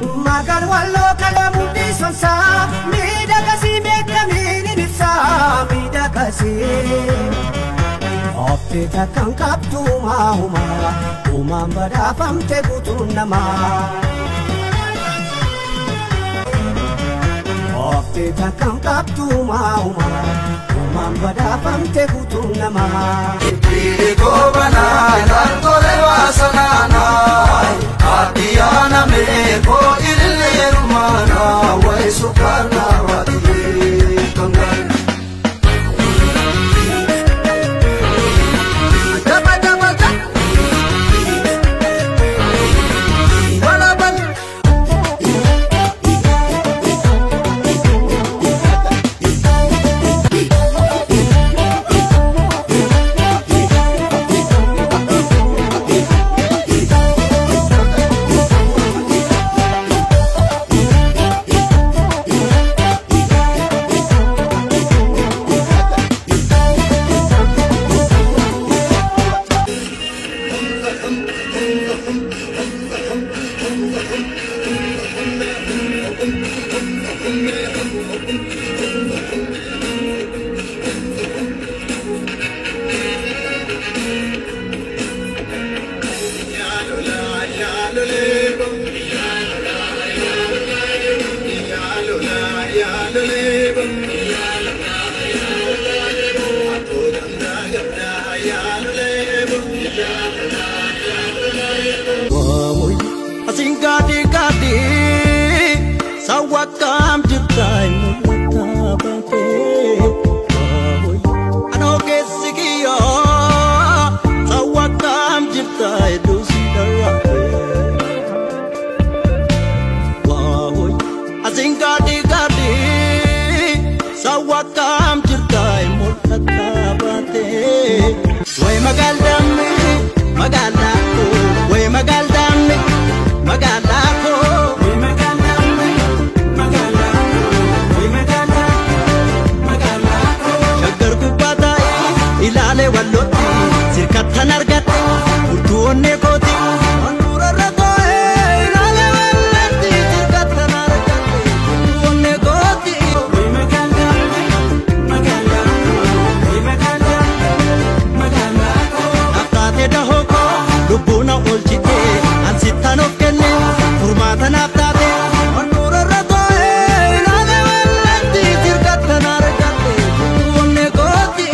Magal wallo kalamu bisonsa midagasi beekamini nibsa midagasi. Oofte takkan qabdu maahuma uumaan badhaafamte guutuun namaa. Oofte takkan qabdu maahuma uumaan badhaafamte guutuun namaa. Gobanaa naantole waasanaanaa Adiyaana meekoo ilillee rumaanaa wayi sukaanaa waatilee kangaan. Sawakam jirtai mul'ata baatee anoo keessi kiyyaa sawakam jirtai dusi daraatee asin gaadhi gaadhi sawakam jirtai mul'ata baatee way magaaldaamni magaalaa koo way magaaldaamni magaalaa koo. Ilaalee wallootti sirkattan argatte furtuu onnee kooti. Handhuurarra too'ee ilaalee wallootti sirkattan argatte furtuu onnee kooti. Naaf taatee dahoo koo lubbuu na oolchite ansittan of kenne furmaata naaf taate. Handhuurarra too'ee ilaalee wallootti sirkattan argatte furtuu onnee kooti.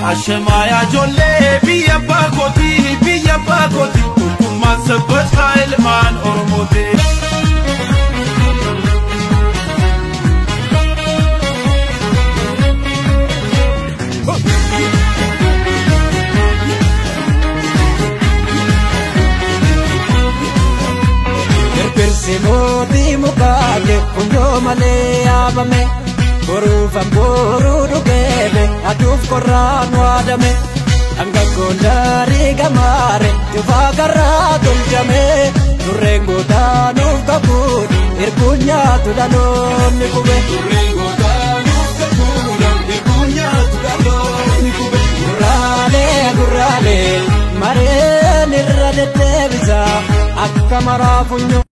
Ashemaya jolle biyya baakoti tokkummaan sabbata ilmaan Oromooti. Birbirsi mootii mukaa funyoo malee yaabame. Boruufan boruu dhugeebe aduuf qorraan waadame dhangaggoon daarii gamaare cufaa garraa tolchame turreen gootaanuuf kakuun irbuun nyaatu dhaloonni qube. Gurraalee gurraalee mareen irra deddeebisa akka maraa funyoo.